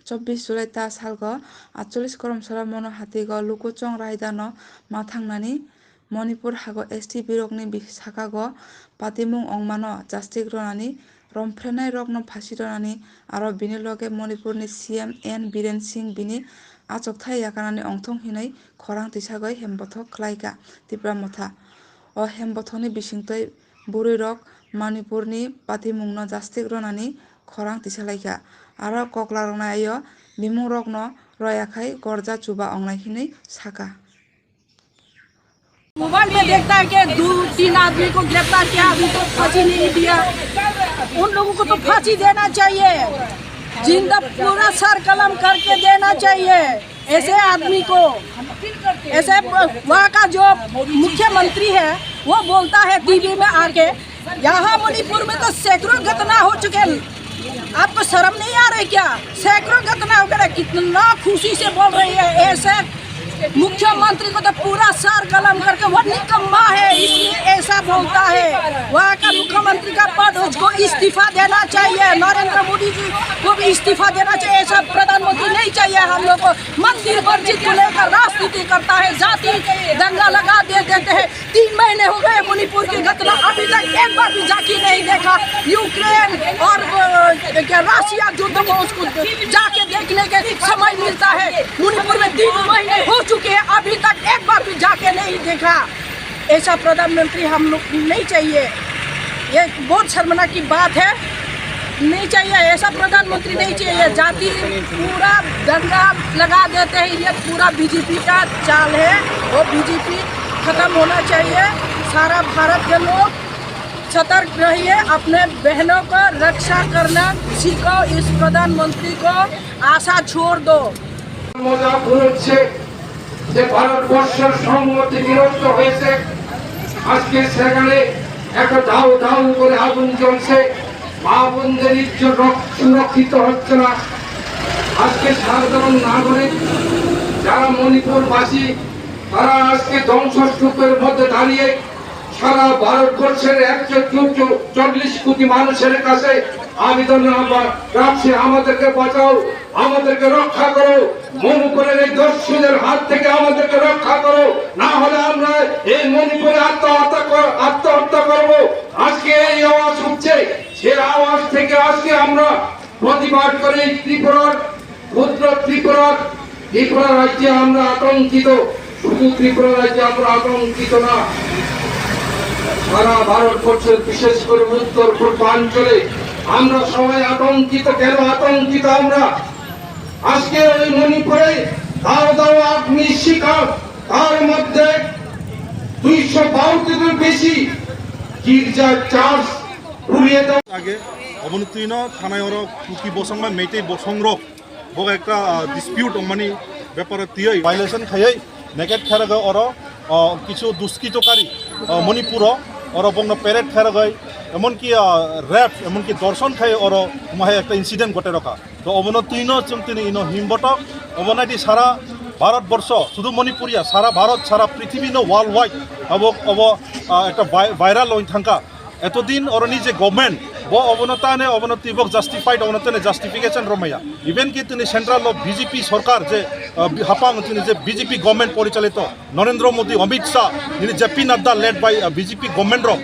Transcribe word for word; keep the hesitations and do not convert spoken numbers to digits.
chobbish July ta salgo atchollish koromsora mono hatigo lukuchong raidano ma thangnani Manipur hago S T birokni bi-, sakago patimung ongmano jastik ronani, romphrenairokno phasi ronani, aro bini loge Manipurni C M N Biren Singh bini achukthai yakarnani ongthong hinwi khorang tisagwi hembothok khlaikha Tipra Motha. O hembothokni bisingtwi bwrwirok Manipurni patimungno jastik ronani khorang tisalaikha. Aro koklakrokno ayo bimungrokno royakhai gorja chuba ongnai hinwi sakha. Mobile में देखता है कि दो तीन आदमी को गिरफ्तार किया, अभी तो फांसी नहीं दिया। उन लोगों को तो फांसी देना चाहिए, जिंदा पूरा सर कलम करके देना चाहिए ऐसे आदमी को। ऐसे वहाँ का जो मुख्यमंत्री है, वो बोलता है टीवी में आके, यहाँ मणिपुर में तो सैकड़ों घटना हो चुके हैं, आपको शर्म नहीं आ रही क्या? सैकड़ों घटना हो गया, कितना खुशी से बोल रही है। ऐसे मुख्यमंत्री को तो पूरा सर कलम करके वो निकम्मा है, इसलिए ऐसा बोलता है। वहाँ का मुख्यमंत्री का पद उसको इस्तीफा देना चाहिए, नरेंद्र मोदी जी को भी इस्तीफा देना चाहिए। ऐसा प्रधानमंत्री नहीं चाहिए हम लोग को। मंदिर मस्जिद को लेकर राजनीति करता है, जाति दंगा लगा दे देते हैं। तीन महीने हो गए मणिपुर की घटना, अभी तक एक बार भी जाके नहीं देखा। यूक्रेन और, अ, क्या रशिया युद्ध को उसको जाके देखने के समय मिलता है। मणिपुर में तीन महीने हो चुके हैं, अभी तक एक बार भी जाके नहीं देखा। ऐसा प्रधानमंत्री हम लोग नहीं चाहिए। ये बहुत शर्मनाक की बात है। नहीं चाहिए, ऐसा प्रधानमंत्री नहीं चाहिए। जाति पूरा दंगा लगा देते हैं, ये पूरा बीजेपी का चाल है। वो बीजेपी खत्म होना चाहिए। सारा भारत के लोग सतर्क रहिए, अपने बहनों को रक्षा करना सीखो। इस प्रधानमंत्री को आशा छोड़ दो। মজা ঘুরছে যে ভারতবর্ষের সংহতি বিনষ্ট হয়েছে। আজকে সেখানে একটা দাউ দাউ করে আগুন জ্বলছে, মা বোনদের ইজ্জত রক-, সুরক্ষিত হচ্ছে না। আজকে সাধারণ নাগরিক যারা মণিপুরবাসী, তারা আজকে ধ্বংসস্তূপের মধ্যে দাঁড়িয়ে সারা ভারতবর্ষের একশো চল্লিশ কোটি মানুষের কাছে আবেদন রাখছি, আমাদেরকে বাঁচাও, আমাদেরকে রক্ষা করো, মণিপুরের এই দস্যুদের হাত থেকে আমাদেরকে রক্ষা করো, না হলে আমরা এই মণিপুরে আত্মহত্যা কর-, আত্মহত্যা করব। আজকে এই আওয়াজ উঠছে, সে আওয়াজ থেকে আজকে আমরা প্রতিবাদ করে এই ত্রিপুরার ক্ষুদ্র ত্রিপুরার, ত্রিপুরা রাজ্যে আমরা আতঙ্কিত। শুধু ত্রিপুরা রাজ্যে আমরা আতঙ্কিত না, সারা ভারতবর্ষের, বিশেষ করে উত্তর পূর্বাঞ্চলে আমরা সবাই আতঙ্কিত। কেন আতঙ্কিত আমরা? আজকে ওই মণিপুরে দাও দাও আগ্নি শিখা, তার মধ্যে দুইশো বারোটিরও বেশি গির্জা, চার্চ পুড়িয়ে দেওয়া। Age obono twino thanai oro Kuki bosong bai Meitei bosong rok bo ekta, ah, dispute wngmani beparo twiwi violation khaiwi naked khe rwgwi oro, ah, kichu duskitokari, ah, Manipuro oro bongno parade khe rwgwi emonki, ah, rape, emonki dorshon khai oro omo hai ekta incident gote rokha. To obono twino chwng tini ino himbotok, obo naidi sara Bharat borsho, sudu Manipur ya, sara Bharat, sara prithibi no worldwide abo, abo, ah, ekta vi-, viral oi thangkha. Etodin oroni je government, bo obono tane, obono tibok justified, obono tane justification romaya. Even ki tini central lo B J P sorkar je, ah, bi-, hapang tini je B J P government porichalito, Narendra Modi, Amit Shah, nini J P Nadda led by, ah, B J P government rok,